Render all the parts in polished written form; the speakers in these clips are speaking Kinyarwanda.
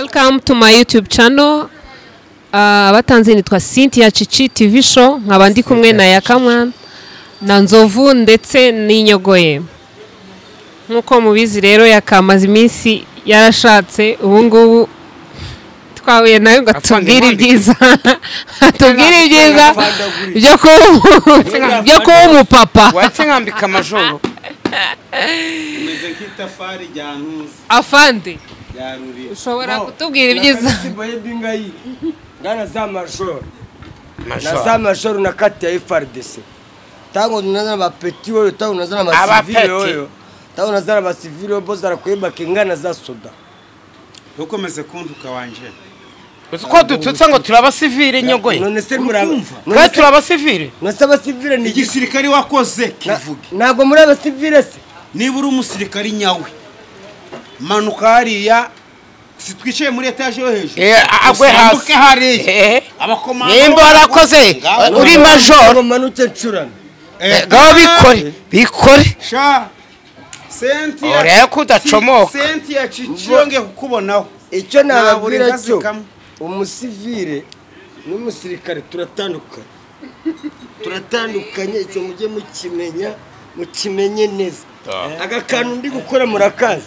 Welcome to my YouTube channel. Abatanze nitwa Cynthia Chichi TV show, nkaba ndi kumwe na Yakamwana na Nzovu ndetse n'Inyogoye. Nkuko mubizi rero yakamaze iminsi yarashatse, ubu ngubu twahuye nawe ngo atubwire ibyiza. Atubwire ibyiza byo kuba umupapa. Watse nkambika majoro. Umeze nk'itafari rya ntuzi. Afande. Ushobora kutubwira ibyiza. Ngana za majoro. Na za majoro na kati ya FARDC. Tango tunazana ba petit oyo, tango tunazana ba civil oyo. Tango tunazana ba civil oyo bozara kweba kingana za soda. Ukomeze kuntuka wanje. Uko dututse ngo turaba civil Nyogoye. None se murumva. Kandi turaba civil. None se aba civil ni igisirikari wakoze kivuge. Ntago muri aba civil se. Niba uri umusirikari nyawe. Manuka hariya sitwicaye muri etage yo hejuru. Agwe hasi hariya. Abakomando. Nimba warakoze uri major. Manuke ncurana. Gaho bikore. Bikore. Sha. Cynthia. Ore kudacomoka. Cynthia Chichi yongeye kukubonaho. Icyo nababwira cyo umusivile n'umusirikare turatandukanye. Turatandukanye icyo mujye mukimenya, mukimenye neza. Aga kantu ndi gukora murakazi.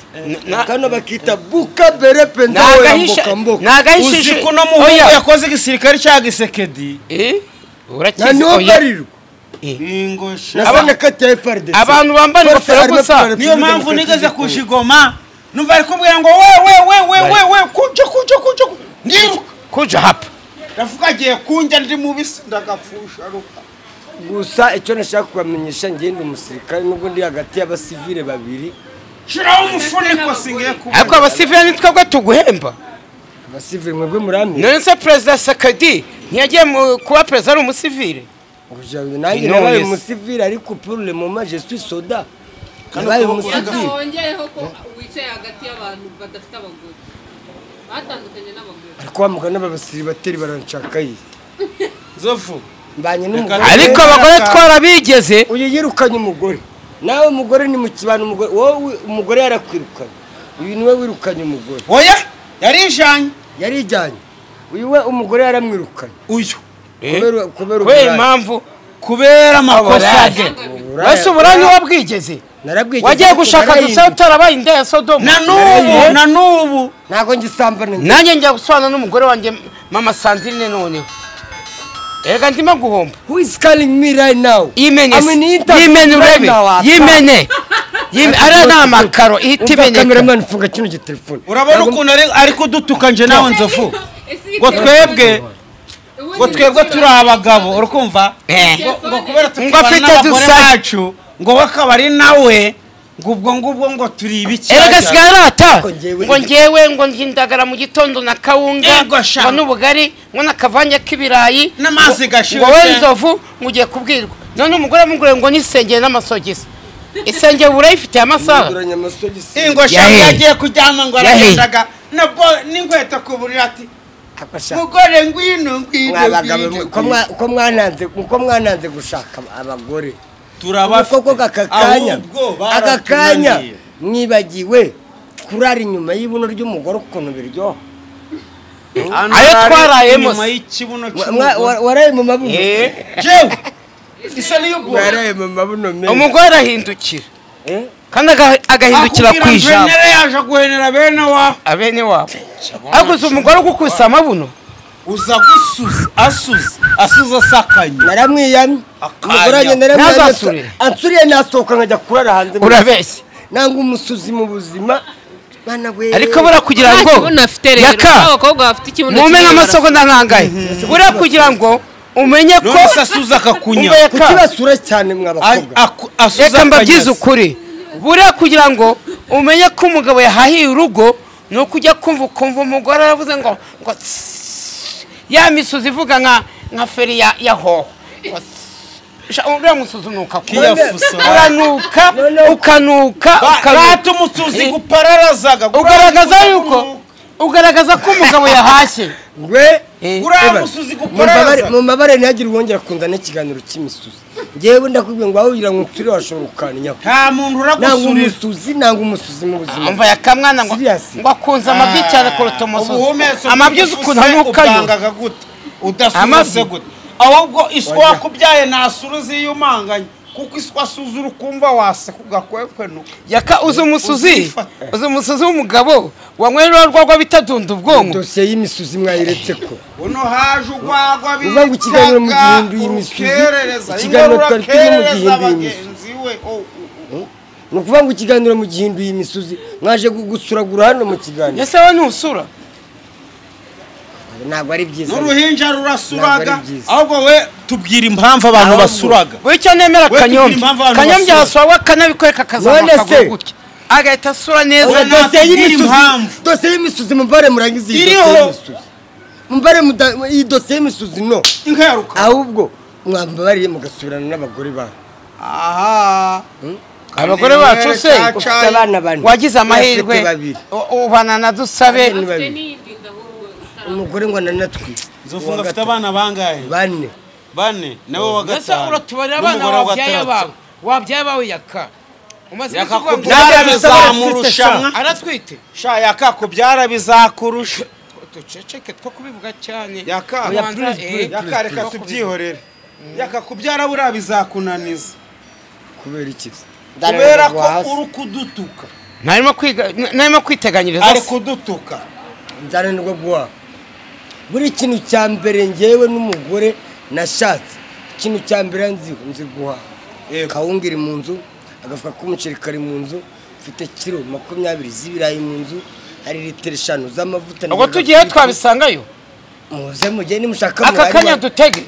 Kano bakita buka bere penza ya mboka mboka. Nagahishe uzi ko no muhungu yakoze igisirikare cya Gisekedi. Urakizi oya. Ingosha. Nasana kati ya FARDC. Abantu bambara ingofero gusa. Niyo mpamvu nigeze kushigoma. Numva ari kumbwira ngo we we we we we kuja kuja kuja. Ndiruka. Kuja hapa. Ndavuga agiye kunjya ndi mubisi ndagapfusha ruka. Gusa icyo nashaka kubamenyesha ngende umusirikare nubwo ndi hagati y'abasivile babiri. Shiraho umufuniko singiye kuba. Ariko abasivile ni twebwe tuguhemba. Abasivile mwebwe murami. None se President Sakadi ntiyagiye kuba president ari umusivile? Nanjye nabaye umusivile ariko pour le moment je suis soda. Nabaye umusivile. Wongeyeho ko wicaye hagati y'abantu badafite abagore. Batandukanye n'abagore. Ariko wamugana n'abasiribateri baranshakaye. Nzovu. Mbanye n'umugore. Ariko abagore twarabigeze. Uyu yirukanye umugore. Nawe umugore ni mu kibano umugore. Wowe umugore yarakwirukanye. Uyu niwe wirukanye umugore. Oya yarijanye. Yarijanye. Uyu we umugore yaramwirukanye. Uyu. Kubera impamvu kubera amakosa ge. Wese uburanyu wabwigeze. Narabwigeze. Wagiye gushaka gusa utarabaye inda ya Sodoma. Na nubu ntago ngisambana. Nanjye njya guswana n'umugore wanjye mama Sandrine none. Ega ndimo guhomba. Who is calling me right now? Yimene. Yimene urebe. Yimene. Ara na makaro ihita imeneka. Cameraman funga kino gitelefone. Urabona ukuntu ari kudutuka nje nawe Nzovu. Ngo twebwe turi abagabo urukumva ngo kubera tukibana n'abagore bacu ngo bakabari nawe ngo ubwo ngubwo ngo turi ibiki. Erega sigarata ngo ngewe ngo ndindagara mu gitondo na kawunga ngo n'ubugari ngo nakavanya k'ibirayi n'amazi gashyushye ngo we Nzovu mugiye kubwirwa none umugore amugure ngo nisengeye n'amasogisi. Isengeye urayifite amasaha. Ingo shaka yagiye kuryama ngo aragendaga n'inkweto ku buriri ati mugore ngwino ngwino. Ko mwananze gushaka abagore. Turabafite koko aka kanya mwibagiwe kurara inyuma y'ibuno ry'umugore ukuntu biryoha. Ayo twarayemo nyuma y'ikibuno cy'umugore. Waraye mu mabuno. Jewe isa niyo waraye mu mabuno menshi. Umugore arahindukira. Kandi agahindukira ku ijambo. Yaje guhenera bene wa abene wabo. Ariko umugore ugukusa amabuno uza gusuza asuza sakanye. Naramwiyamye. Umugore naramwiyamye. Ansuriye nasohoka nkajya kurara hanze. Urabeshye. Nanga umusuzi mu buzima. Bana we. Ariko bura kugira ngo yaka abakobwa bafite ikibuno. Mume n'amasogo ndangangaye. Bura kugira ngo umenye ko asuza akakunya. Kukibasura cyane mwabakobwa. Reka mbabyize ukuri. Buriya kugira ngo umenye ko umugabo yahahiye urugo nuko ujya kumva ukumva umugore aravuze ngo ngo ya misuzi ivuga nka feri ya hoho. Uriya musuzi unuka uranuka ukanuka rata umusuzi gupararazaga ugaragaza yuko ugaragaza ko umugabo yahashye. We Uriya musuzi gukorera mu mabare ntihagire uwongera kunzana ikiganiro cy'imisuzi. Ngewe ndakubwiye ngo aho ugira ngo nsure washobora ukanyaho. Nta muntu uragusurira. Nanga umusuzi, nanga umusuzi mu buzima. Umva yakamwana ngo ngo akunze amabyi cyane kuruta umusuzi. Amabyi uzi ukuntu anukayo. Udasuse gute? Ahubwo iswa wakubyaye nasura ziyumanganye kuko iswa suzura ukumva wase kugakwekwenuka. Yaka uzi umusuzi, uzi umusuzi w'umugabo wanywera urwagwa bitadunda ubwonko. Dosiye y'imisuzi mwayiretse ko. Uno haje urwagwa bivuga ngo ikiganiro mu gihinduye imisuzi. Ikiganiro twari turimo mu gihinduye imisuzi. Ni ukuvuga ngo ikiganiro mu gihinduye imisuzi mwaje gusuragura hano mu kiganiro. Ese wowe ntusura? Ntabwo ari byiza. N'uruhinja rurasuraga. Ahubwo we tubwira impamvu abantu basuraga. We icyo nemera Kanyombya. Kanyombya yasura akanabikwereka akazamuka gutya. Agahita asura neza. Dosiye y'imisuzi mubare murangiza iyi dosiye y'imisuzi. Mubare iyi dosiye y'imisuzi no. Ingaruka. Ahubwo mwambabariye mugasubirana n'abagore banyu. Aha. Abagore bacu se wagize amahirwe ubana na Dusabe. Umugore ngo ananatwite. Nzofunga afite abana bangahe? Bane. Bane nawe wa gatanu. Ese uratubarira abana wabyaye bawe. Wabyaye bawe yaka. Umaze kuvuga ngo bizamurusha. Aratwite. Sha yaka kubyara bizakurusha. Tuceceke two kubivuga cyane. Yaka. Yaka reka tubyihorere. Yaka kubyara buriya bizakunaniza. Kubera iki? Kubera ko uri kudutuka. Narimo kwiga, narimo kwiteganyiriza. Ari kudutuka. Nzananirwa guha. Buri kintu cya mbere ngewe n'umugore nashatse ikintu cya mbere nzi guha. Kawunga iri mu nzu, agafuka k'umuceri kari mu nzu, mfite kiro 20 z'ibirayi mu nzu, hari litiro 5 z'amavuta. Ubwo tugiye twabisangayo? Muze mugende mushaka aka kanya dutege.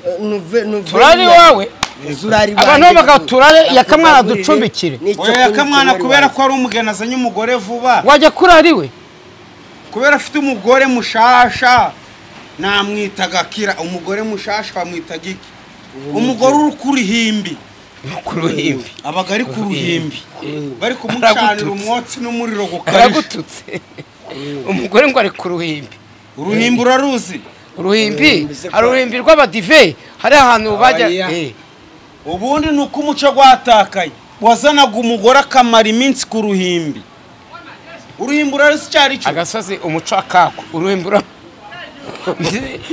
Turari wawe. Abantu bagaturare yakamwana ducumbikire. Oya yakamwana kubera ko ari umugeni azanye umugore vuba. Wajya kurari we? Kubera afite umugore mushasha. Namwitaga kira umugore mushasha bamwitaga iki? Umugore uri ku ruhimbi. Ku ruhimbi. Abaga ari ku ruhimbi. Bari kumucanira umwotsi n'umuriro gukarije. Aragututse. Umugore ngo ari ku ruhimbi. Uruhimbi uraruzi? Uruhimbi, hari uruhimbi rw'abadive, hari ahantu bajya. Ubundi nuko umuco gwatakaye. Wazanaga umugore akamara iminsi ku ruhimbi. Uruhimbi uraruzi cyari cyo? Agasozi umuco akako. Uruhimbi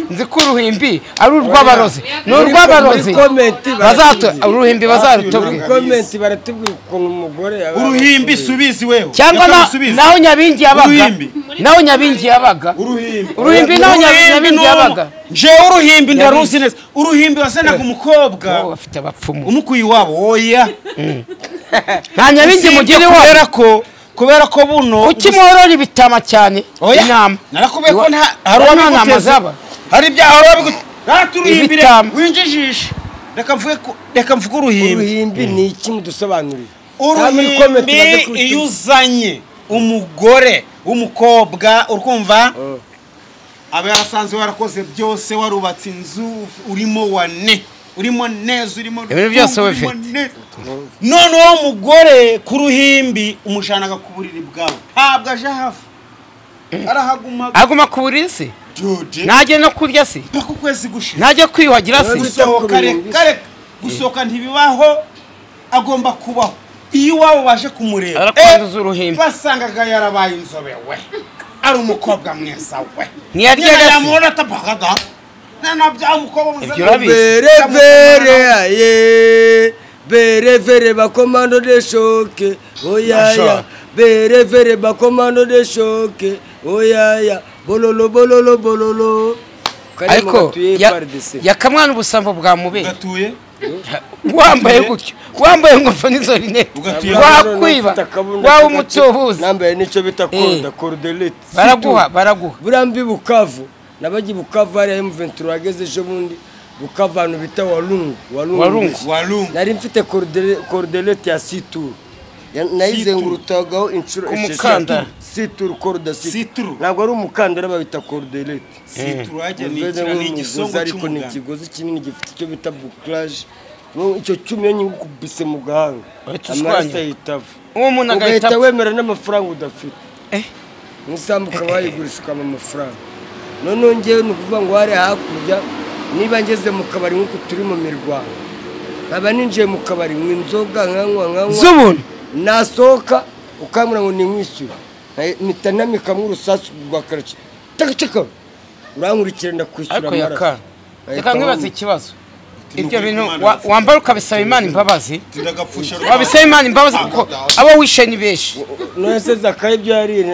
nzi ko uruhimbi ari urw'abarozi. Ni urw'abarozi. Uruhimbi bazarutubwira. Comment baratubwira ukuntu umugore uruhimbi subizi wewe. Cyangwa naho Nyabingi yabaga. Naho Nyabingi yabaga. Uruhimbi. Uruhimbi naho Nyabingi yabaga. Je uruhimbi ndaruzi neza. Uruhimbi wasanaga umukobwa. Bafite abapfumu. Umukuyi wabo oya. Nta Nyabingi mugire wabo. Kubera ko buno kuki mworora ibitama cyane inama narakubwiye ko nta hari uwabiguteze hari ibya hari uwabiguteze raturuhimbire winjijisha reka mvuge uruhimbi. Uruhimbi ni iki mudusobanurire? Uruhimbi iyo uzanye umugore w'umukobwa urkumva aba yarasanze warakoze byose warubatse inzu urimo wane urimo neza urimo ibintu byose wefite. None uwo mugore ku ruhimbi umushanaga ku buriri bwawe ntabwo aje hafi arahaguma aguma ku buriri se najye no kurya se mpaka ukwezi gushize najye kwiyuhagira se gusohoka reka gusohoka ntibibaho agomba kubaho iyo iwabo baje kumureba arakunduza uruhimbi basangaga yarabaye inzobe we ari umukobwa mwiza we ntiyaryaga se yamubona atapakaga Bere aye bere vere bakomando de choke oyaya bere vere bakomando de choke oyaya bololo bololo bololo. Ariko yakamwana ubusambo bwa mube gatuye wambaye gutyo wambaye ingofero n'izo rinete wakwiba wawe umutubuzi nambaye nicyo bita korda cordelette baraguha burambi Bukavu nabagi Bukavu hari M23 ageze ejo bundi Bukavu ahantu bita Walungu nari mfite cordelette ya Situru nayizengurutagaho inshuro esheshatu Situru corda Situru ntabwo ari umukandara babita cordelette Situru ajya ni igisongo ariko ni ikigozi kinini gifite icyo bita bouclage icyo cyuma iyo nyigukubise mu gahanga amaraso ahita ava uwo muntu agahita wemera n'amafaranga udafite n'isambu ukaba wayigurisha ukaba amafaranga. Noneho ngewe ni ukuvuga ngo hariya hakurya niba ngeze mu kabari nk'uko turi mu mirwano nkaba ninjiye mu kabari nywa inzoga nkanywa z'ubuntu nasohoka ukambwira ngo ninkwishyure mpita namikamwo urusasu rwa karaci takacaka urankurikira ndakwishyura ariko yaka amaraso. Reka nkwibaze ikibazo ibyo bintu wambara ukabisaba Imana imbabazi Ndagapfusha wabisaba Imana imbabazi kuko abo wishe ni benshi. None se Zakayo ibyo yari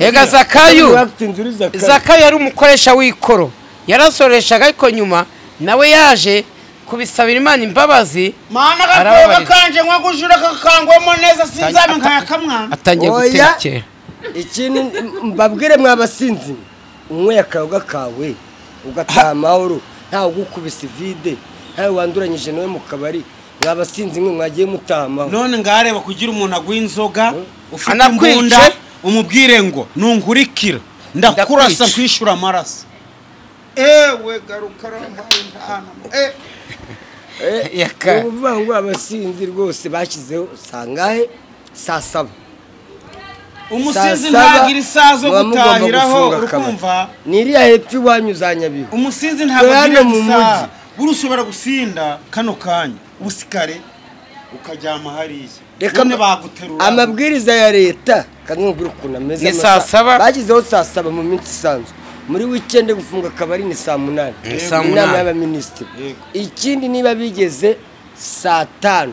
Ega Zakayo Watinze uri Zakayo. Zakayo yari umukoresha w'ikoro yarasoreshaga ariko nyuma nawe yaje kubisabira Imana imbabazi Mana agakoba Arababarira. kanje nko gujura kakangwamo neza sinzabe nkayakamwana. Atangiye Oya. guterekera. Ikindi mbabwire mwabasinzi unyweye akayoga kawe ugataha amahoro ntawe ugukubise ivide ntawe wanduranyije nawe mu kabari mwabasinzi mwe mwagiye mutaha amahoro. None ngareba kugira umuntu aguha inzoga ufite Anakwice. imbunda umubwire ngo nunkurikira ndakurasa Ndakwica. nkwishura amaraso. Ewe garuka rampaye intana. Yaka. Ni ukuvuga ngo abasinzi rwose bashyizeho sangahe saa saba. Umusinzi Saa saba ntagira isaha zo muba mugomba gutahiraho gufunga akabari. urukumva. Ni iriya hepfo iwanyu za Nyabihu. Umusinzi ntabwo Twe agira hano mu isaha. mujyi. Buri ushobora gusinda kano kanya ubusikare ukaryama hariya. Reka None baguterura. amabwiriza ya leta kandi nkubwire ukuntu ameze Ni amasaha. saa saba. Bashyizeho saa saba mu minsi isanzwe muri weekend gufunga akabari ni saa munani. Ni saa Inama munani. y'abaminisitiri. Yego. Ikindi niba bigeze saa tanu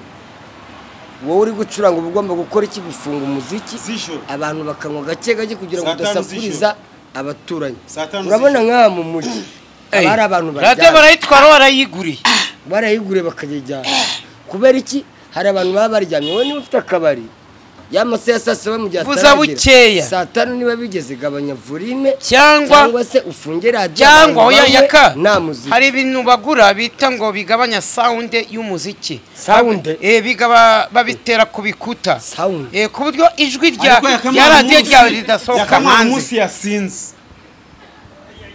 wowe uri gucuranga uba ugomba gukora iki gufunga umuziki Z'ijoro. abantu bakanywa gake gake kugira ngo Saa tanu udasakuriza abaturanyi. Saa tanu Urabona z'ijoro. nk'aha mu mujyi haba hari abantu radiyo baryamye barayitwara barayiguriye barayiguriye bakayijyana kubera iki hari abantu baba baryamye wowe niba ufite akabari ya masaha ya saa saba mu gihe Vuza ataragera bukeya. saa tanu niba bigeze gabanya volume Cyangwa- se ufunge radiyo cyangwa abantu oya banywe yaka nta muziki. Hari ibintu bagura bita ngo bigabanya sound y'umuziki. Sound? Bigaba babitera ku bikuta. Sound. Ku buryo ijwi rya Ariko Yakamwana rya radiyo umunsi- ryawe ridasohoka Yakamwana hanze. umunsi yasinze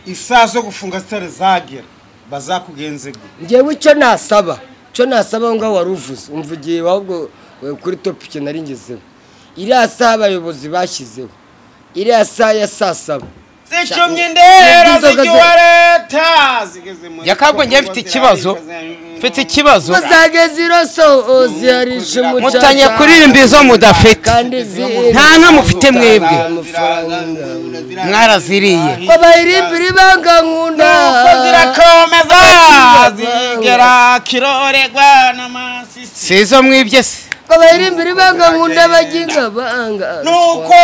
isaha zo gufunga zitari zagera bazakugenze gute? Ngewe icyo nasaba aho ngaho wari uvuze umvugiye ahubwo kuri topic nari ngezeho iriya saha abayobozi bashyizeho iriya saha ya saa saba Zicumye indera Inzoga zigiwa leta zigeze muri Yakabwo njye mfite ikibazo mfite ikibazo bazageze iroso ziharisha umucaca Mutangiye kuririmba izo mudafite. kandi Nta nka mufite mwebwe. Mwaraziriye. Babayirimbira ibanga nkunda Nuko zirakomeza zigera kiroregwa n'amasisi. Si izo mwibye se Babayirimbira ibanga nkunda baginga banga. Nuko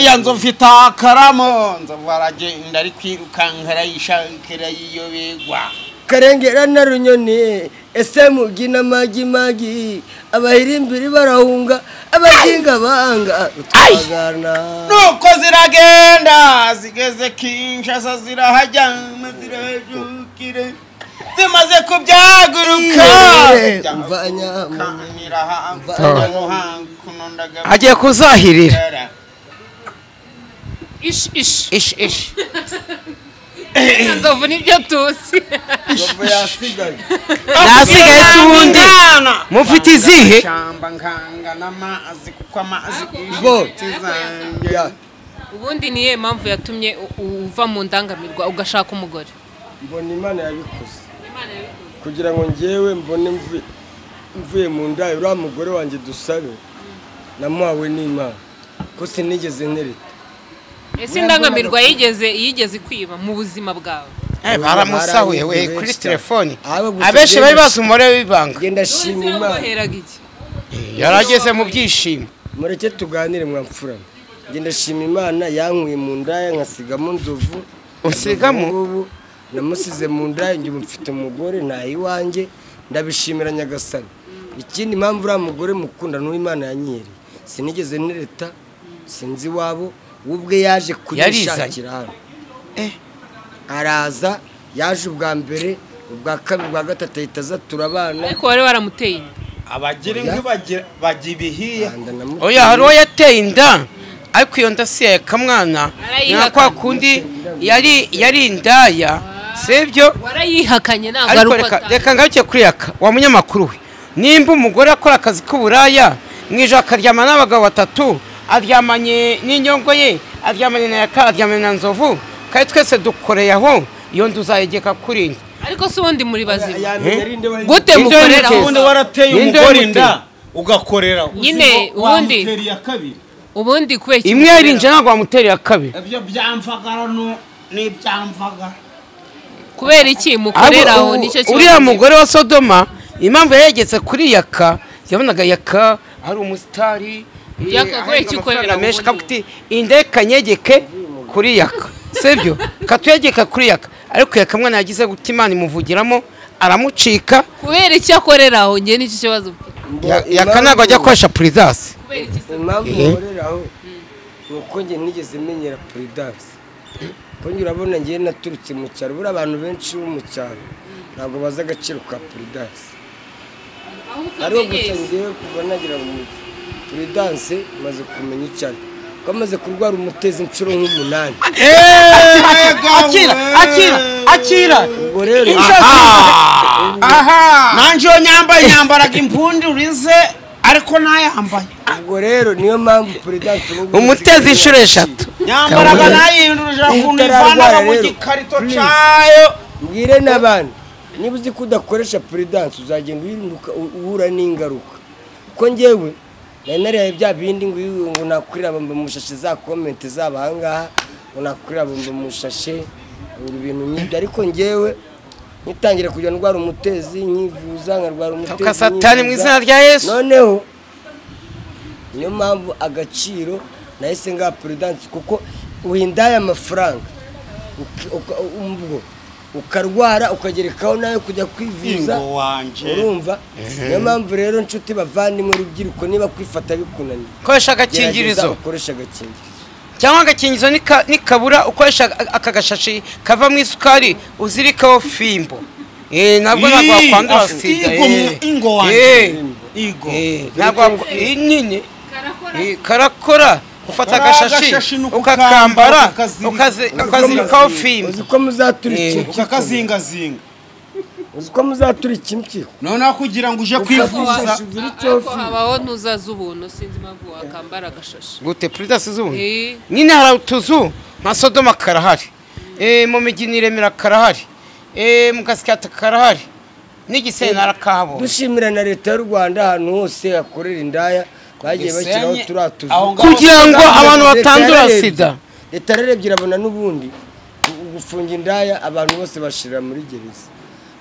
ya nzu mfite akaramo nzovu aragenda ari kwirukanka arayishakira yiyobegwa. Karengera na Runyoni ese mugina magi magi abahirimbiri barahunga abaginga banga twagana. Nuko ziragenda zigeze Kinshasa zirahajyama zirahajukire zimaze kubyaguruka agiye kuzahirira Ish ish. Ish ish. Nzovu nibyo tuzi. Nzovu yasigaye. Nasigaye se ubundi mufite izihe? Shamba nkanga n'amazi kuko amazi Bo. inshuti zanjye. Ya. Ubundi niye mpamvu yatumye uva mu ndangamirwa ugashaka umugore? Mbona Imana yabikoze kugira ngo njyewe mbone mvuye mu nda uriya mugore wanjye dusabe namuhawe n'Imana ko sinigeze ntereta. Ese indangamirwa yigeze kwiba mu buzima bwawe? Baramusahuye we kuri telefone. Aba gusa Abenshi bari bazi umubare w'ibanga. Genda shima Imana. Waheraga iki? Yarageze mu byishimo. Mureke tuganire mwamfura. Genda shima Imana yankuye mu ndaya nkasigamo Nzovu. Usigamo? Ubu namusize mu ndaya njye mfite umugore nta iwanjye ndabishimira Nyagasani. Ikindi impamvu uriya mugore mukunda n'uwo Imana yanyereye. Sinigeze ntereta sinzi iwabo ubwe yaje kuyishakira hano. Araza yaje ubwa mbere ubwa kabiri ubwa gatatu ahita aza turabana. Ariko wari waramuteye inda. Abagira inka bajya ibihiye. Oya hari uwo yateye inda ariko iyo nda si iya Kamwana nka kwa kundi yari indaya sibyo? Warayihakanye ntabwo ari Ariko uko reka reka ngaruke kuri yaka wa munyamakuru we nimba umugore akora akazi k'uburaya mu ijoro akaryama n'abagabo batatu aryamanye n'inyongo ye aryamanye na yaka aryamanye na Nzovu Kandi twese dukoreye aho iyo nduzayegeka kuri nde. Ariko se ubundi muri bazima gute mukorera ubundi warateye umugore inda ugakorera nyine ubundi ubundi kubera imwe yarinje ntabwo wamutereye kabiri ibyo byamvagara no n'ibyamvagara kubera iki mukorera aho nicyo kibazo. Uriya mugore wa Sodoma impamvu yayegetse kuri Yaka yabonaga Yaka ari umusitari Yaka kubera iki ukorera menshi kabuti indeka nyegeke kuri Yaka sibyo katuyegeka kuri Yaka ariko Yaka mwana yagize guta Imana imuvugiramo aramucika kubera iki akorera aho ngiye nicyo kibazo. Yaka ntabwo ajya akoresha Prudence. Impamvu nkorera aho nuko njye nigeze menyera Prudence ko njye urabona ngiye naturutse mu cyaro buri abantu benshi bo mu cyaro ntabwo bazi agaciro ka Prudence. Ariko gusa ngiye kuva nagira mu mujyi Prudence maze kumenya icyaro ko amaze kurwara umutezi inshuro nk'umunani. Akira akira akira ubwo rero aha nanje yo nyambaye nyambaraga impundi urize ariko nayambaye. Ubwo rero niyo mpamvu Prudence umutezi inshuro eshatu nyambaraga nayindurije kuntu ivanaga mu gikarito cyayo. Mbwire n'abandi niba uzi ko udakoresha Prudence uzagenda uhinduka uhura n'ingaruka kuko njyewe nari narihaye bya bindi ngo nakurira bamba mu shashe za comment zaba ahangaha ngo nakurira bamba mu shashe ngo ibintu nk'ibyo ariko njyewe ngitangira kujya ndwara umutezi nyivuza nkarwara umutezi toka Satani mu izina rya Yesu. Noneho niyo mpamvu agaciro nahise nga Prudence kuko uhindaya amafaranga ukarwara ukagerekaho nayo kujya kwivuza urumva. Niyo mpamvu rero nshuti bavandimwe rubyiruko niba kwifata bikunaniye koresha agakingirizo ukoresha agakingirizo cyangwa agakingirizo nikabura ukoresha aka gashashi kava mu isukari uzirikaho fimbo ntabwo ntabwo wakwandura sida ingo wanjye igo ntabwo nini karakora ufata agashashi ukakambara ukazirikaho fimbo uzi ko muzaturika ukakazingazinga uzi ko muzaturika impyiko noneho kugira ngo uje kwivuza ariko habaho ntuzaza ubuntu sinzi impamvu wakambara agashashi gute Prudence z'ubuntu nyine hari utuzu nka Sodoma karahari mu mijyi niremera karahari mu Gasyata karahari n'igisena arakahabonye. Dushimira na leta y'u Rwanda ahantu hose hakorera indaya bagiye bashyiraho turatuzu kugira ngo abantu batandura sida. Leta yarebye irabona n'ubundi gufunga indaya abantu bose bashirira muri gereza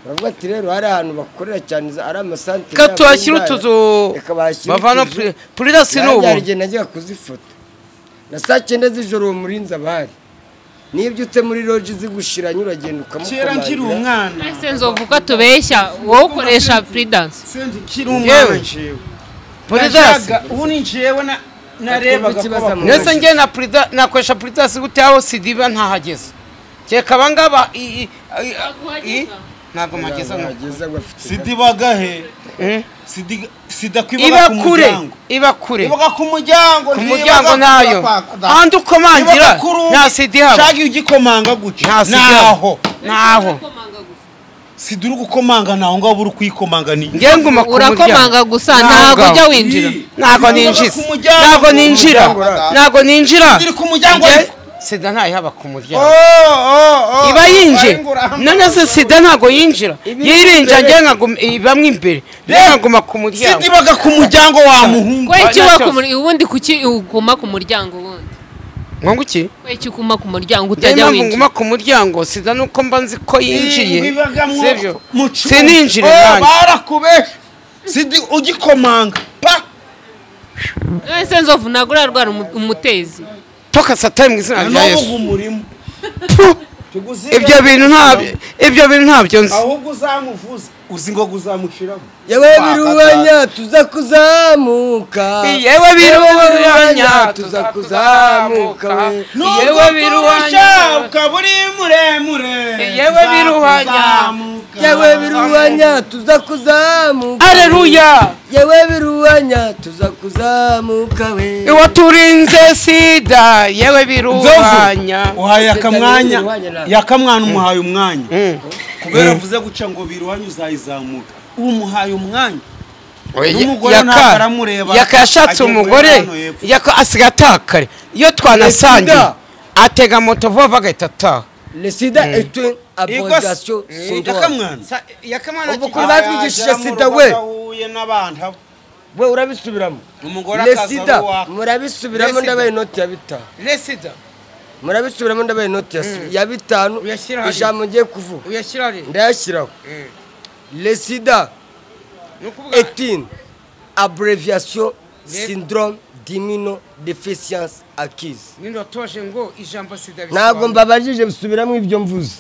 baravuga ati rero hari ahantu bakorera cyane ari amasantere reka tuhashyire utuzu bavana Prudence n'ubu nanjye najyaga kuzifata na saa 9 z'ijoro uwo murinzi abahari niyo ubyutse muri loji zigushiranye uragenda ukamukomangira. Kera nkiri umwana ese nzovuga tubeshya wowe ukoresha Prudence nkiri umwana njewe Prudence ubu ni njewe narebaga ko nese ngiye na Prudence nakoresha Prudence gute aho sida iba ntahageze cyeka abangaba ntabwo mageza sida ibagahe sida kwibaga ku muryango iba kure ibaga ku muryango ku muryango nayo andi ukomangira nta sida ihaba shagi ugikomanga gutya naho naho sida uri gukomanga naho ngaho uri kwikomanga ni ngiye nguma ku muryango urakomanga gusa ntabwo ujya winjira ntabwo ninjiza ntabwo ninjira ntabwo ninjira iri ku muryango sida ntayihaba ku muryango iba yinjira none se sida ntabwo yinjira yirinja ngiye nkaguma ibamwe imbere nkaguma ku muryango sida ibaga ku muryango wa muhungu kuki uba ku muryango ubundi kuki uguma ku muryango ubundi ngo iki kuki uguma ku muryango utajya winjira nguma ku muryango sida nuko mba nzi ko yinjiye sibyo sininjire nanjye barakubesha sida ugikomanga pa ese nzovu ntabwo urarwara umutezi toka Satani mu izina rya Yesu ibyo bintu ntabyo nzi ahubwo uzamuvuza uzi ngo uzamushiramo yewe biruhanya tuza kuzamuka yewe biruhanya tuza kuzamuka yewe biruhanya ukaba uri muremure yewe biruhanya yewe biruhanya tuza kuzamuka Haleluya yewe biruhanya tuza kuzamuka we waturinze sida yewe biruhanya uhaye akamwanya yakamwana umuhaye umwanya kubera avuze guca ngo biruhanya uzayizamuka umuhaye umwanya n'umugore ntabwo aramureba yaka yashatse umugore yaka asigaye atakare iyo twanasangiye atega moto vuba agahita ataha Le sida est une abréviation syndrome. Yakamwana ubu batwigishije sida we we urabisubiramo. Le sida murabisubiramo ndabaye inoti ya 5. Le sida murabisubiramo ndabaye inoti ya 5 ijambo ngiye kuvuga uyashyira ndayashyiraho. Le sida est une abréviation syndrome d'immunodéficience acquise. Nindo toje ngo ijambo sida bisobanura. Ntabwo mbabajije bisubiramo ibyo mvuze.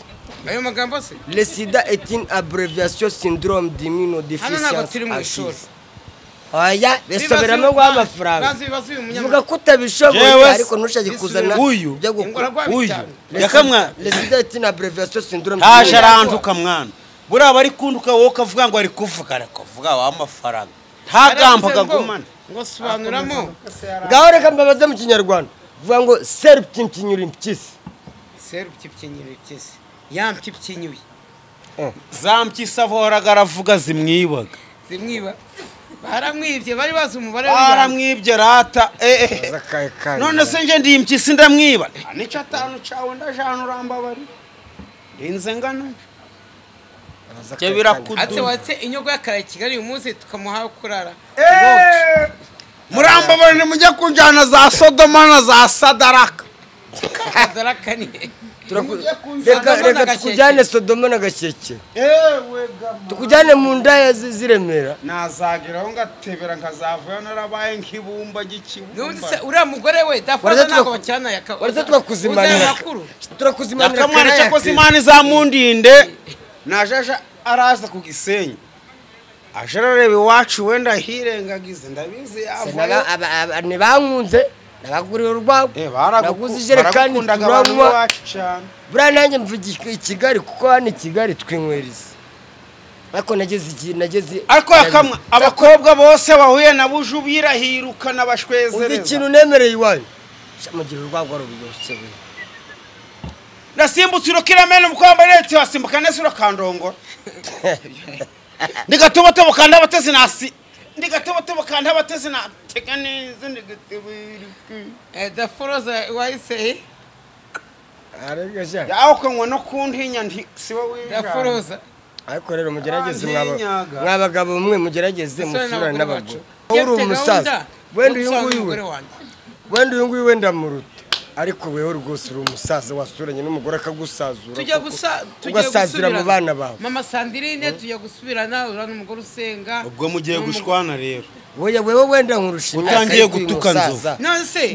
Ayo magambo se? Le sida est une abréviation syndrome d'immunodéficience acquise. Oya, bisubiramo ngo amafaranga. Vuga ko utabishoboye ariko ntushake kuzana uyu. Yakamwa. Le sida est une abréviation syndrome. Haje arantuka mwana. Buriya bari kunduka wowe ukavuga ngo ari kuvuga ariko vuga wa amafaranga. Nta gagumana. Ngo sobanuramo. Ngaho reka mbabaze mu Kinyarwanda. Vuga ngo serupyinyuri impyisi. Serupyinyuri impyisi. Ya mpyinyuye. Za mpyisi ahoraga aravuga zimwibaga. Zimwiba. Baramwibye bari bazi umubare baramwibye rata none se nje ndi impyisi ndamwiba. Nica 5 cawe ndajana urambabari. Ndinze ngana. Ate watse inyogo yakara Kigali uyu munsi tukamuha kurara. Murambabari mujye kunjana za Sodoma na za Sadaraka. Sadaraka ni reka tukujyane Sodoma na Gasheke. Tukujyane mu ndaya ziremera. Nazageraho ngatebera nkazavayo narabaye nk'ibumba gikibumba. Nundi se uriya mugore we dafata nako bacyana yaka. Waretse twakuzimanira. Turakuzimanira. Yakamwana cyakoze Imana izamundinde. Najaja araza ku Gisenyi. Aje arareba iwacu wenda hirengagize ndabizi yavayo. Ntibankunze nabaguriye urwagwa. Naguze ijerekani turanywa. Buriya nanjye mvuga i Kigali kuko hano i Kigali twinyweriza. Ariko nageze nageze ariko yakamwa abakobwa bose bahuye na buju birahirukana bashwezereza. Uzi ikintu nemereye iwanyu. Mugira urwagwa ruryoshye we. Nasimbutse urukiramene umukobwa leta wasimbuka nese urakandongora. Ndigatobotobo kandi abatezi nasi. Ndigatobotobo kandi abatezi na tega neza ndigatebiriki. The foroza wayise arega sha. Yaho kanywa no kuntinya nti siwe wijana. The foroza. Ariko rero mugerageze mwabagabo mwe mugerageze musurane n'abagore. Uri umusaza. Wenda uyu nguyu we. Wenda uyu nguyu wenda muruta. Ariko wewe rwose uri umusaza wasuranye n'umugore akagusazura. Tujya gusa tugasazira mu bana bawe. Mama Sandrine tujya gusubirana ura n'umugore usenga. Ubwo mugiye gushwana rero. Wewe wewe wenda nkurusha imyaka. Utangiye gutuka nzo. None se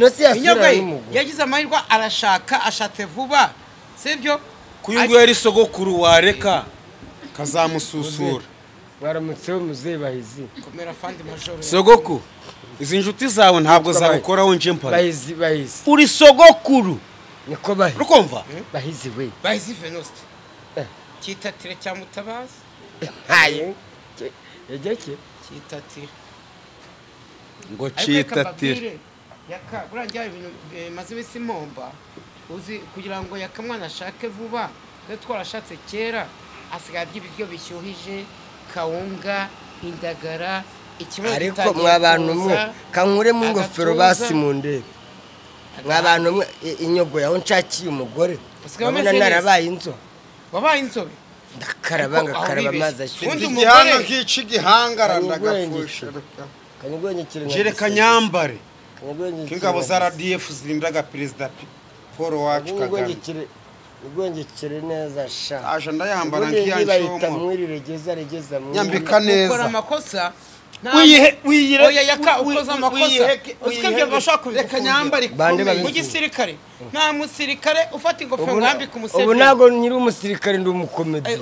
yagize amahirwe arashaka ashatse vuba. Sibyo? Kuyungu yari sogokuru wareka kazamususura. Baramutse muzehe Bahizi. Komera fandi majoro. Sogoku. Izi njuti zawe ntabwo zagukoraho nje mpari. Bahizi Bahizi. Uri sogokuru. Niko Bahizi. Rukumva? Bahizi we. Bahizi Venuste. Kitatire cya Mutabazi. Haye. Ejeke kitatire. Ngo kitatire. Yaka burangiye ibintu maze imisi momba uzi kugira ngo yakamwana ashake vuba twe twarashatse kera asigaye ibiryo bishyuhije kawunga indagara. Ariko mwabantu mwe kankure mu ngofero basi mu ndebe mwabantu mwe inyogo yaho nshakiye umugore ndabona narabaye inzobe. Wabaye inzobe ndakaraba ngakaraba amazi ashyushye. Igihanga nkica igihangara ndagapfusha. Jereka nyambare k'ingabo za RDF zirindaga Perezida Paul wacu Kagame. Igwengekere neza sha. Aje ndayambara nkiyanshoma. Mwiriregeza regeza nyambika neza. Ukora amakosa wiyire oya yaka ukoza amakosa usikebye bashaka reka nyambare mu gisirikare. Nta musirikare ufata ingofero ngambika umusivili. Ubu nago nyiri umusirikare ndi umukomedi.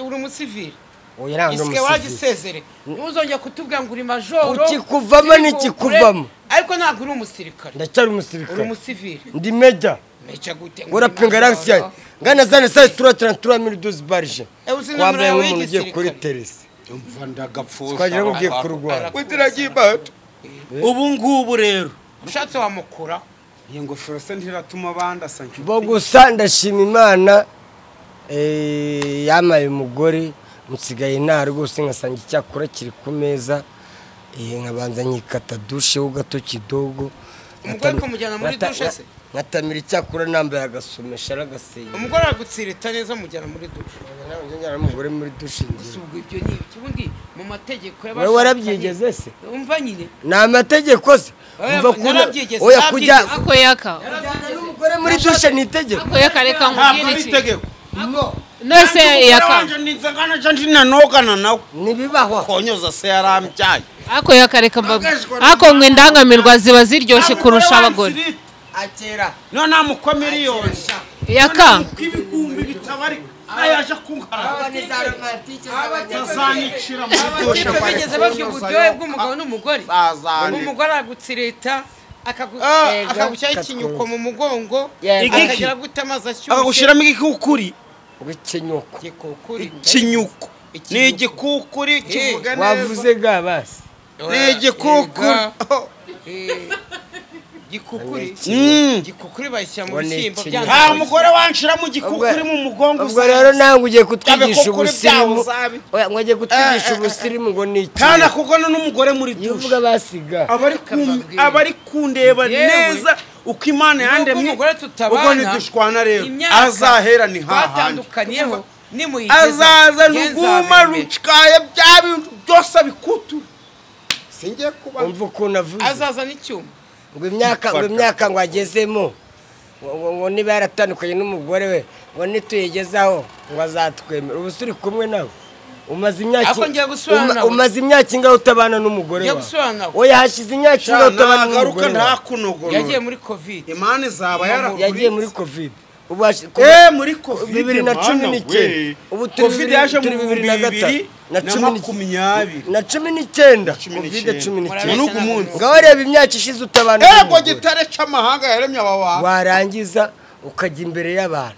Uri umusivili. Oya ntabwo ndi umusivili. Wagisezere ntuzongera kutubwira ngo uri majoro. Ukikuvamo n'ikikuvamo. Ariko ntabwo uri umusirikare. Ndacyari umusirikare. Uri umusivili. Ndi meja. Meja gute? Urapinga ransi ngana zane sai 333 barge. Wambaye nk'umuntu ugiye kuri teresi. Umva ndagapfusha. Twagira ngo ugiye kurwara. Witiragibato. Ubu ngubu rero ushatse wamukura. Iyi ngofero se ntiratuma bandasa nshuti. Bo gusa ndashima Imana yamaye umugore nsigaye nta rwose nkasanga icyakora kiri ku meza nkabanza nkikata dushe ho gato kidogo. Umugore kumujyana muri dushe se? Nkatamira icyakura nambaye agasomesha aragasenya. Umugore aragutsirita neza mujyana muri dushe. Nawe njyana n'umugore muri dushe. Ubwo ibyo ni ubundi mu mategeko y'abashakanye. Wowe warabyigeze se? Umva nyine. Ni amategeko se. Umva kuna oya kujya ako yaka. N'umugore muri dushe ni itegeko. Ako yaka reka nkubwire iki. Itegeko. Nose yaka. Nzangana jandi nanogana nawe. Nibibaho. Konyoza se yarambyaye. Ako yaka reka mbabwire. Ako ngwe ndangamirwa ziba ziryoshye kurusha abagore. Akera. No namukwa miliyoni. Yaka. Ibihumbi bitabarika. Ayaje kunkara. Azanyicira mu dushe. Bigeze bavyo uburyohe bw'umugabo n'umugore. Umugore agutsirita akagushyira ikinyuko mu mugongo, akagira gute amazi ashyushye. Akagushiramo igikukuri. Ikinyuko. Ikinyuko. Ni igikukuri kivuga neza. Wavuze ga basi. Ni igikukuri. Gikukuri. Gikukuri bayishyira mu bishyimbo byanze. Nta mugore wanshira mu gikukuri mu mugongo. Ubwo rero nawe ugiye kutwigisha ubusirimu. Oya ngo kutwigisha ubusirimu ngo ni iki? Kana kugona n'umugore muri dushe. Uvuga basiga. Abari kundeba neza uko Imana yandemye. Ubwo ntidushwana rero. Azahera ni hahandi. Batandukaniyeho nimuyigeza. Azaza ruguma rucikaye bya bintu byose bikutu. Singiye kuba. Umva ukuntu avuze. Azaza n'icyuma. Ngo imyaka ngo agezemo ngo niba yaratandukanye n'umugore we ngo nituyigezaho ngo azatwemera. Ubu turi kumwe nawe umaze imyaka ingahe utabana n'umugore wawe? Oya hashize imyaka ingahe utabana n'umugore wawe? Yagiye muri covid. Imana izaba yarakurinze. Yagiye muri covid. Ubu muri covid 2019. Ubu covid yaje mu 2020 na 19. Covid 19. N'ugu munsi. Ngaho reba imyaka ishize utabana. Ego gitare c'amahanga yaremye aba bantu. Warangiza ukajya imbere y'abantu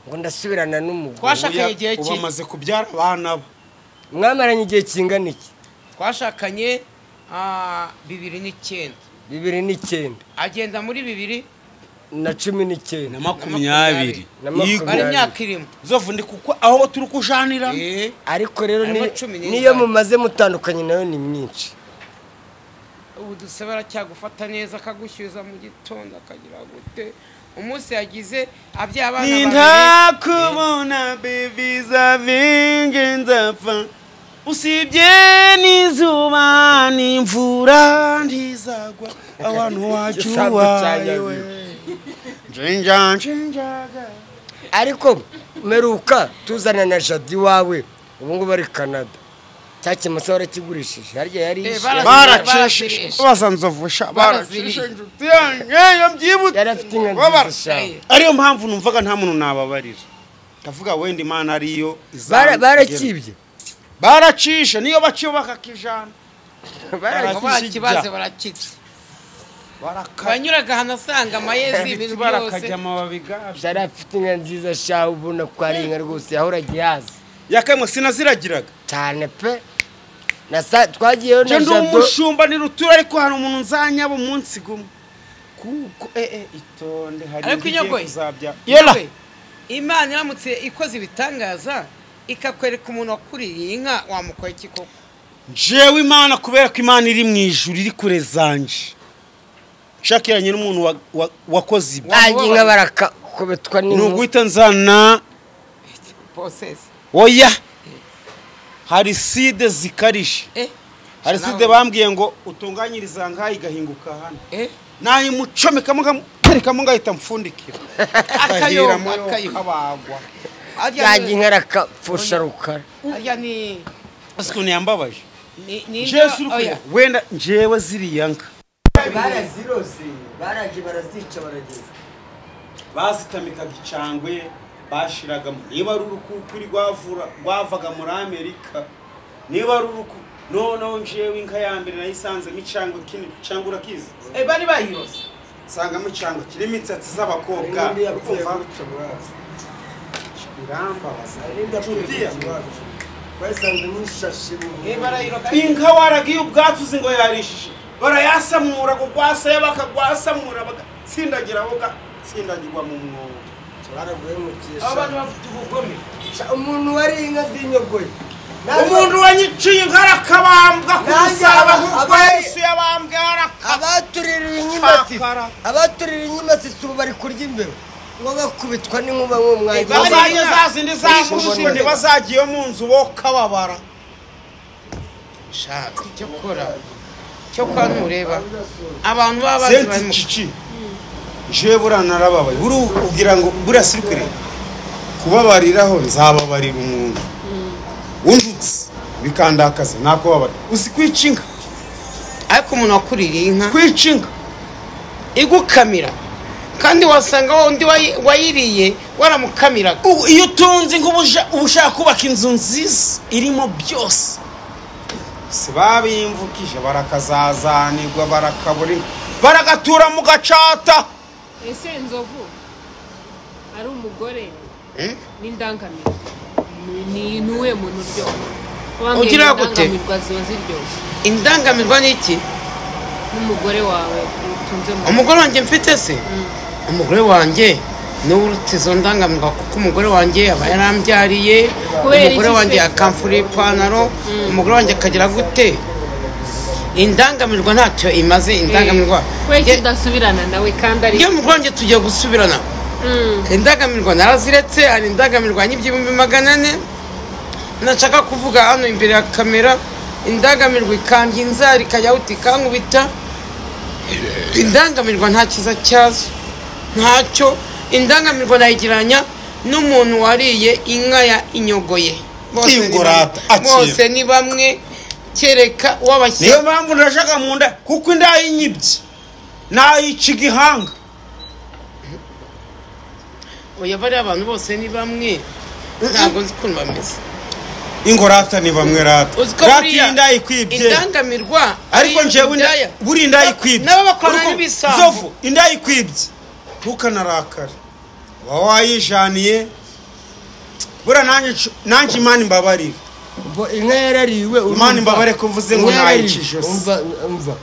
ngo ndasubirana n'umugore. Twashakanye igihe ki? Ubamaze kubyara abana bo. Mwamaranye igihe kingana iki? Twashakanye 2009. 2009. Agenda muri 2000 na 19 na 20. Ari imyaka irimo. Zovu ndi kuko aho turi kujanira. Ariko rero niyo mumaze mutandukanye nayo ni myinshi. Ubu dusabara cyagufata neza akagushyuza mu gitondo akagira gute. Umunsi yagize abya abana babiri. Nintakubona baby zavinge nzapfa. Usibye n'izuba n'imvura ntizagwa abantu wacu wawe. Ariko meruka tuzana na Jadi wawe ubu ngo bari Canada. Cya kimasa warakigurishije harya yari baracishije basanzovusha baracishije inshuti yanjye yabyibutse yari afite inka nziza. Ariyo mpamvu numvaga nta muntu nababarira. Ndavuga wenda Imana ariyo barakibye. Baracisha niyo baciye bakakijana. Barakibaze barakitse. Banyuraga hano asanga amayezi ibintu byose barakajya amababi gabyo. Yari afite inka nziza sha ubona ko ari inka rwose yahoraga yazi. Yakamwe sinaziragiraga cyane pe. Nasa twagiyeyo na Jado. Ndi umushumba ni rutura ariko hari umuntu nzanyaba umunsi gumwe. Kuko itonde hari igiye kuzabya. Yela. Imana iramutse ikoze ibitangaza ikakwereka umuntu wakuriye inka wamukoye iki koko? Jewe Imana kubera ko Imana iri mu ijuru iri kure zanje. Shakiranye n'umuntu wakoze ibyo. Nanjye inka barakobetwa n'inka. Nuguhita nzana process. Oya. Hari side zikarishe. Hari side bambwiye ngo utunganyiriza ngaha igahinguka hano. Nayi mucomekamo nkamuterekamo ngahita mfundikira. Akayo kabagwa. Nanjye inka arakapfusha rukara. Arya ni Asikuntu yambabaje. Jesu wenda njewe ziriya nka. Barazirose, baraje barazica barageza. Bazitamikaga icangwe bashiraga niba ari urukukuri rwavura rwavaga muri Amerika. Niba ari uruku noneho njewe inka ya mbere nayisanzemo icangwe kini cangwe urakizi. Bari bayirose. Sangamo icangwe kirimo insatsi z'abakobwa. Urumva? Birambabaza. Inka waragiye ubwatsi uzi ngo yarishije. Barayasamura kugwasa bakagwasamura bagatsindagira bagatsindagirwa mu mwobo. Abantu bafite ubugome. Umuntu wari inka zinyogoye. Umuntu wanyiciye inka arakabambwa ku musaraba nk'uko Yesu yabambwe abatuririye inyimasi abatuririye inyimasi ubu bari kurya imbeba ngo bakubitwa n'inkuba nk'umwanya bazajya zazindi zamushwe ntibazagiye mu nzu bo kababara shaka icyo kora cyo kwa ntureba abantu baba bazi barimo je buranarababaye buri ugira ngo buriya sirikure kubabariraho nzababarira umuntu unjutse bikandakaza nakubabara uzi kwica inka ariko umuntu wakuririye inka kwica inka igukamira kandi wasanga undi wayiriye waramukamiraga iyo utunze inka uba ushaka kubaka inzu nziza irimo byose si babimvukije barakazazanirwa barakabura inka baragatura mu gacata ese Nzovu ari umugore n'indangamirwa ni nuwe muntu uryoha ugira gute indangamirwa ziba ziryoshye indangamirwa ni iki n'umugore wawe utunze mu umugore wanjye mfite se umugore wanjye niwe uruta izo ndangamirwa kuko umugore wanjye aba yarambyariye umugore wanjye akamfura ipantaro umugore wanjye akagira gute indangamirwa ntacyo imaze indangamirwa kubera udasubirana nawe kandi ari iyo umugore wanjye tugiye gusubirana indangamirwa naraziretse hari indangamirwa y'ibihumbi 400 nashaka kuvuga hano imbere ya kamera indangamirwa ikambya inzara ikajya ikankubita indangamirwa nta cyiza cyazo ntacyo indangamirwa nayigereranya n'umuntu wariye inka ya inyogoye bose ni bamwe kereka wabashyira niyo mpamvu ndashaka mu nda kuko inda yinyibye nayica igihanga oya bariya abantu bose ni bamwe ntabwo nzi ukuntu bameze ingorata ni bamwe rata rata inda ikwibye indangamirwa ariko njyewe buri inda ikwibye nabo bakorana n'ibisambo Nzovu inda ikwibye ntukanarakare uba wayijaniye buriya nanjye Imana imbabarire inka yarariwe Imana imbabare ko mvuze ngo nayica ijosi umva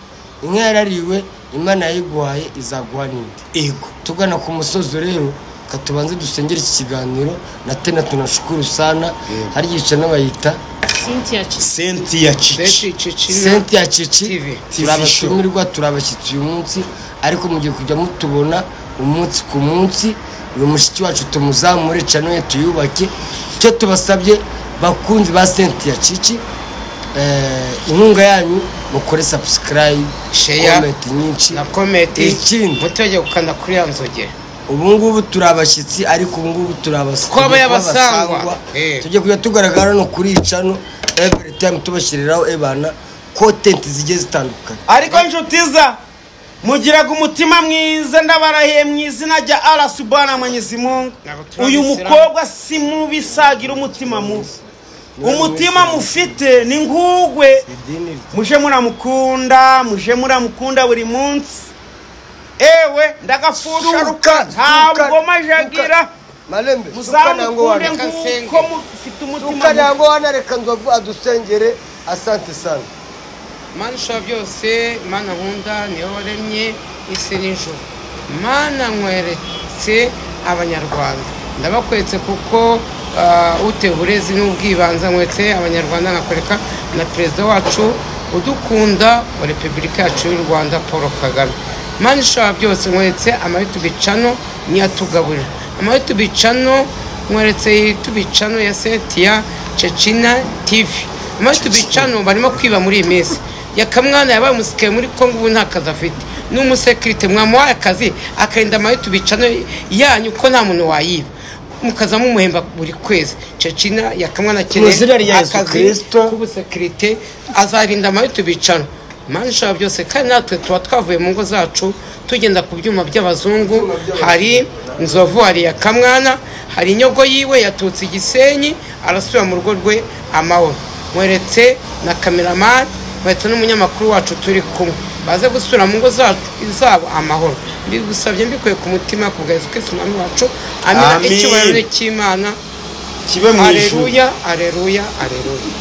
inka yarariwe Imana yayiguhaye izaguha n'indi yego tugana ku musozo rero katubanze dusengere iki kiganiro na tena tunashukuru sana hari yica n'abayita Cynthia Chichi Cynthia Chichi turabatumirwa turabashyitsi uyu munsi ariko mugiye kujya mutubona umunsi ku munsi uyu mushiki wacu tumuzamure channel tuyubake icyo tubasabye bakunzi ba Cynthia Chichi inkunga yanyu mukore subscribe share comment nyinshi na comment ikindi mutajya gukanda kuri ya nzogera ubu ngubu turi abashyitsi ariko ubu ngubu turi abasangwa tujye kujya tugaragara no kuri icano every time tubashyiriraho ebana content zigiye zitandukanye ariko inshuti za mugiraga umutima mwiza ndabarahiye mu izina rya Allah subhanahu Mwenyezi Mungu uyu mukobwa si mubi sagira umutima mubi umutima mufite ni ngugwe muje muramukunda muje muramukunda buri munsi ewe ndagapfusha ruka ntabwo majagira malembe muzamukunde nkuko mufite umutima suka nango wanareka Nzovu adusengere asante sana Mana ushobora byose Mana nkunda niyo waremye isi n'ijuru Mana nkweretse abanyarwanda ndabakweretse kuko utewe uburezi n'ubwibanza nkweretse abanyarwanda nkakwereka na perezida wacu udukunda wa repubulika yacu y'u Rwanda Paul Kagame Mana ushobora byose nkweretse amayutubi cano niyo atugaburira amayutubi cano nkweretse yutubi cano ya Cynthia Cecina TV amayutubi cano barimo kwiba muri iyi minsi Yakamwana yabaye umusikare muri Kongo ubu nta kazi afite ni umusekirite mwamuhaye akazi akarinda amayutubi cano yanyu ko nta muntu wayiba mukaza mumuhemba buri kwezi Cecina Yakamwana akeneye akazi k'ubusekirite azarinda amayutubi cano Mana ushobora byose kandi natwe tuba twavuye mu ngo zacu tugenda ku byuma by'abazungu hari Nzovu hari Yakamwana hari inyogo yiwe yatutse Igisenyi arasubira mu rugo rwe amahoro nkweretse na kameramani nkweretse n'umunyamakuru wacu turi kumwe baze gusubira mu ngo zabo amahoro mbigusabye mbikuye ku mutima ku bwa Yesu Kristo umwami wacu amina icyubahiro cy'Imana kibe mu ijuru Aleluya aleluya aleluya.